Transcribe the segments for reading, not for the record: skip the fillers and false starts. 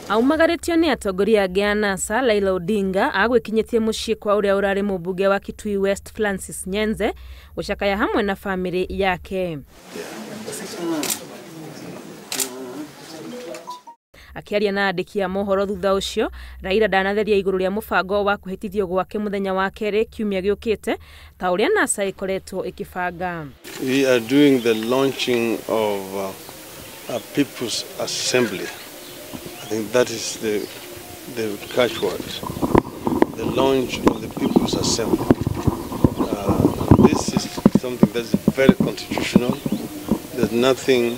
Aumagarĩtio nĩ atongoria angĩ a NASA, Raila Odinga agwĩkinyĩtie mũciĩ kwa ũrĩa ũrarĩ mũmbunge wa Kitui West Francis Nyenze gũcakaya hamwe na famĩlĩ yake. Akĩaria na andĩki a mohoro thutha ũcio, Raila ndanatheria igũrũ rĩa mũbango wa kwĩhĩtithio gwake mũthenya wa kerĩ kiumia gĩũkĩte ta ũrĩa NASA ĩkoretwo ĩkĩbanga. We are doing the launching of a People's Assembly. I think that is the catchword, the launch of the People's Assembly. This is something that's very constitutional. There's nothing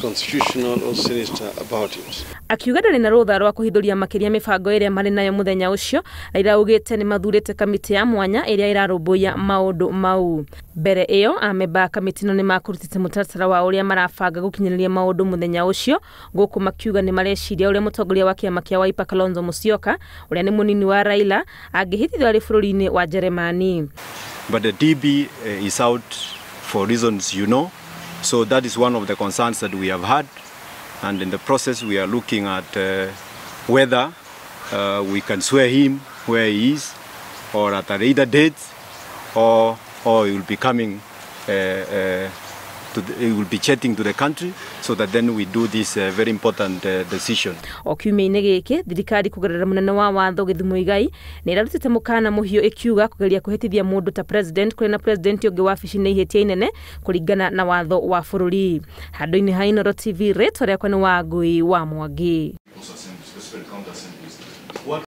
constitutional or sinister about it. Akiuga ndarĩ na rũtha rwa kũhithũria makĩria mĩbango ĩrĩa marĩ nayo mũthenya ũcio, Raila augĩte nĩ mathurĩte kamĩtĩ ya mwanya ĩrĩa ĩrarũmbũiya maũndũ mau. Mbere ĩyo amemba a kamĩtĩ ĩno nĩ makũrutĩte mũtaratara wa ũrĩa marabanga gũkinyanĩria maũndũ mũthenya ũcio, gũkũ makiuga nĩ mareciria ũrĩa mũtongoria wa kĩama kĩa Wiper Kalonzo Musyoka, ũrĩa nĩ mũnini wa Raila, angĩhĩtithio arĩ bũrũri-inĩ wa Jeremani. But the DB is out for reasons you know. So that is one of the concerns that we have had, and in the process we are looking at whether we can swear him where he is, or at a later date, or he will be coming, he will be chatting to the country, so that then we do this very important decision. O kiumia-inĩ gĩkĩ, thirikari kũgerera mũnene wa watho Githu Muigai nĩ ĩrarutĩte mũkana mũhiũ ĩkiuga kũgeria kũhĩtithia mũndũ ta president kũrĩ na president ũngĩ wabici nĩ ihĩtia inene kũringana na watho wa bũrũri. Handũ-inĩ ha Inooro TV, rĩtwa rĩakwa nĩ Wangui wa Mwangi.